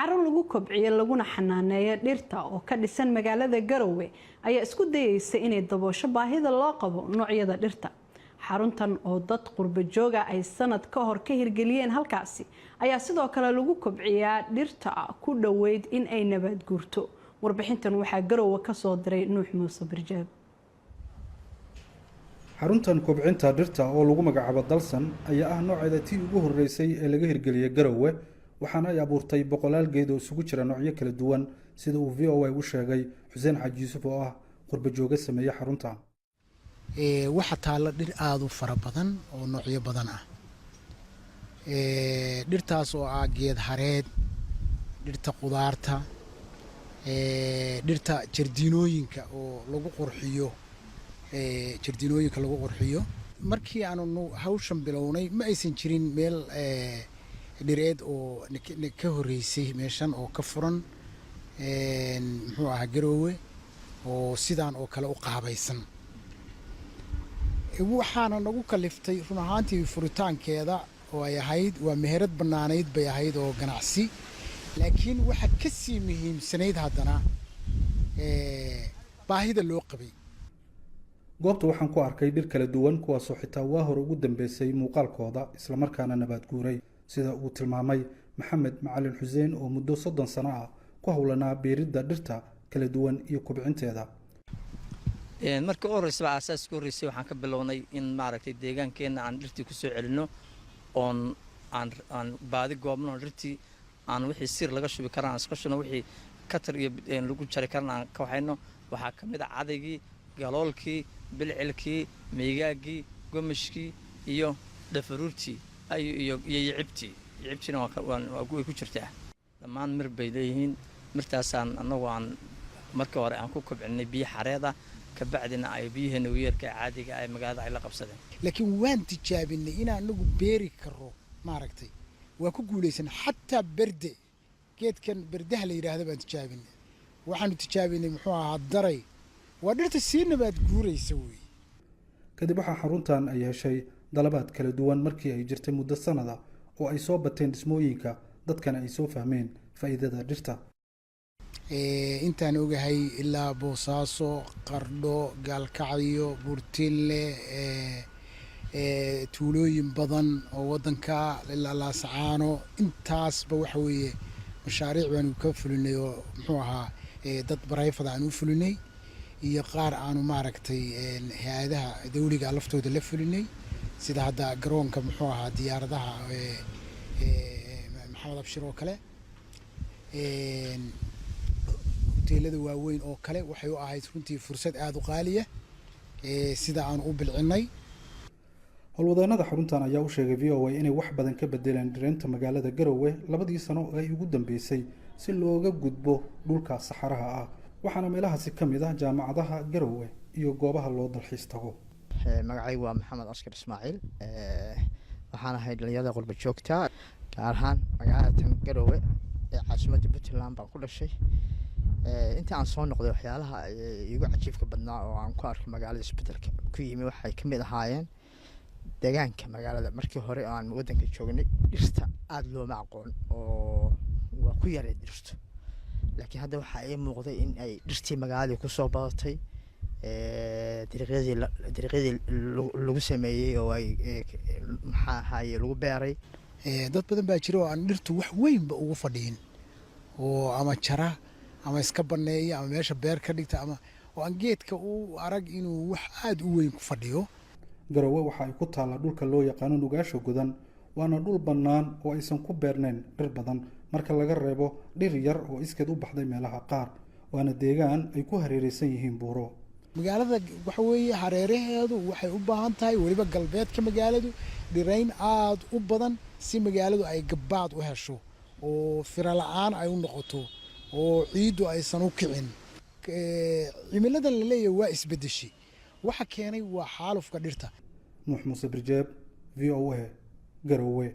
Xarun lagu kobciyo laguna xanaaneeyo dhirta oo ka dhisan magaalada Garowe ayaa isku dayeysa inay daboosho baahida loo qabo noocyada dhirta. Xaruntan oo dad qurbo jooga ay sanad ka hor ka hirgeliyeen halkaasi ayaa sidoo kale lagu kobciyaa dhirta ku dhoweyd in ay nabaad guurto. Warbixintan waxaa Garowe kasoo diray Nuux Muuse Birjaab. Xaruntan kobcinta dhirta oo lagu magacaabo Dalsan ayaa ah nooceeda tii ugu horreysay ee laga hirgeliyey Garowe, waxaana ay abuurtay boqolaal geed oo isugu jira noocyo kala duwan, sida uu VOA u sheegay Xuseen Xaaji Yuusuf oo ah qurbo jooga sameeyey xarunta. Waxaa taalla dhir aada u fara badan oo noocyo badan ah, dhirtaas oo ah geed hareed, dhirta qudaarta, dhirta jardiinooyinka oo lagu qurxiyo, jardiinooyinka lagu qurxiyo. Markii aanu hawshan bilownay ma aysan jirin meel dhireed oo ka horreysay meeshan oo ka furan, muxuu ahaa, Garoowe oo sidaan oo kale u qaabaysan. Waxaana nagu kaliftay run ahaantii furitaankeeda oo ay ahayd, waa meherad bannaanayd bay ahayd oo ganacsi, laakiin waxa ka sii muhiimsanayd haddana baahida loo qabay. Goobta waxaan ku arkay dhir kala duwan, kuwaasoo xitaa waa hore ugu dambeysay muuqaalkooda, islamarkaana nabaad guuray, sida uu tilmaamay Maxamed Macalin Xuseen oo muddo 30 sano ah ku howlanaa beeridda dhirta kala duwan iyo kobcinteeda. Markii u horreysaba, aasaaska horreysay waxaan ka bilownay in, maaragtay, deegaankeenna aan dhirtii kusoo celinno oon aan baadi goobno dhirtii, aan wixii sir laga shubi karaan aan iska shubno, wixii katar iyo lagu jari karana aan ka waxayno. Waxaa ka mid a cadaygii, galoolkii, bilcilkii, miigaaggii, gomashkii iyo dhafaruurtii iyo yicibtii. Yicibtiina way ku jirtaa. Dhammaan mir bay leeyihiin. Mirtaasaan annagu aan markii hore aan ku kobcinay biyo xareed ah, kabacdina ay biyaheena weyeerka caadiga ay magaalada ay la qabsadeen. Laakiin waan tijaabinay inaan anagu beeri karo, maaragtay, waa ku guulaysan. Xataa berde, geedkan berdaha la yidhaahda baan tijaabinay. Waxaanu tijaabinay, muxuu ahaa, daray. Waa dhirta sii nabaad guuraysa weeye. Kadib waxaa xaruntan ay heshay dalabaad kala duwan markii ay jirtay muddo sanada oo ay soo bateen dhismooyinka, dadkana ay soo fahmeen faa'iidada dhirta. Intaan ogahay ilaa Boosaaso, Qardho, Gaalkacyo, Buurtinle, tuulooyin badan oo waddanka ilaa Laasacaano, intaasba waxa weeye mashaariic baanu ka fulinay oo, muxuu ahaa, dad private aan u fulinay iyo qaar aanu, maaragtay, hay-adaha dawliga laftooda la fulinay, sida hadda garoonka, muxuu ahaa, diyaaradaha Maxamed Abshir oo kale, hoteelada waaweyn oo kale. Waxay u ahayd runtii fursad aada u qaaliya sida aan u bilcinay. Howlwadeenada xaruntan ayaa u sheegay VOA inay wax badan ka bedeleen dhireynta magaalada Garowe 2dii sano oo ay ugu dambeysay, si looga gudbo dhulka saxaraha ah. Waxaana meelahaasi ka mid ah jaamacadaha Garowe iyo goobaha loo dalxiis tago. Magacaygu waa Maxamed Askar Ismaaciil. Waxaan ahay dhalinyarada qurba joogta, gaar ahaan magaalada tan Garowe ee caasimadda Puntland baan ku dhashay. Inta aan soo noqday, waxyaalaha iigu cajiibka badnaa oo aan ku arkay magaalada isbedelka ku yimi waxay kamid ahaayeen deegaanka magaalada. Markii hore aan waddanka joognay dhirta aada looma aqoon oo waa ku yaray dhirtu, laakiin hadda waxaa ii muuqday in ay dhirtii magaaladii kusoo badatay, dariiqyadii lagu sameeyey oo ay, maxaa ahaye, lagu beeray. Dad badan baa jira oo aan dhirtu wax weynba ugu fadhiyin oo ama jara ama iska baneeya ama meesha beer ka dhigta ama oo aan geedka u arag inuu wax aada u weyn ku fadhiyo. Garowe waxa ay ku taallaa dhulka loo yaqaano Nugaasha Godan, waana dhul bannaan oo aysan ku beernayn dhir badan marka laga reebo dhir yar oo iskeed u baxday meelaha qaar, waana deegaan ay ku hareereysan yihiin buuro. Magaalada waxa weeye hareeraheedu waxay u baahan tahay, weliba galbeedka magaaladu, dhirayn aada u badan si magaaladu ay gabbaad u hesho oo fira la-aan ay u noqoto oo ciiddu aysan u kicin. Cimiladan la leeyahay waa isbedeshay, waxa keenay waa xaalufka dhirta. Nuux Muuse Birjeeb, VOA, Garowe.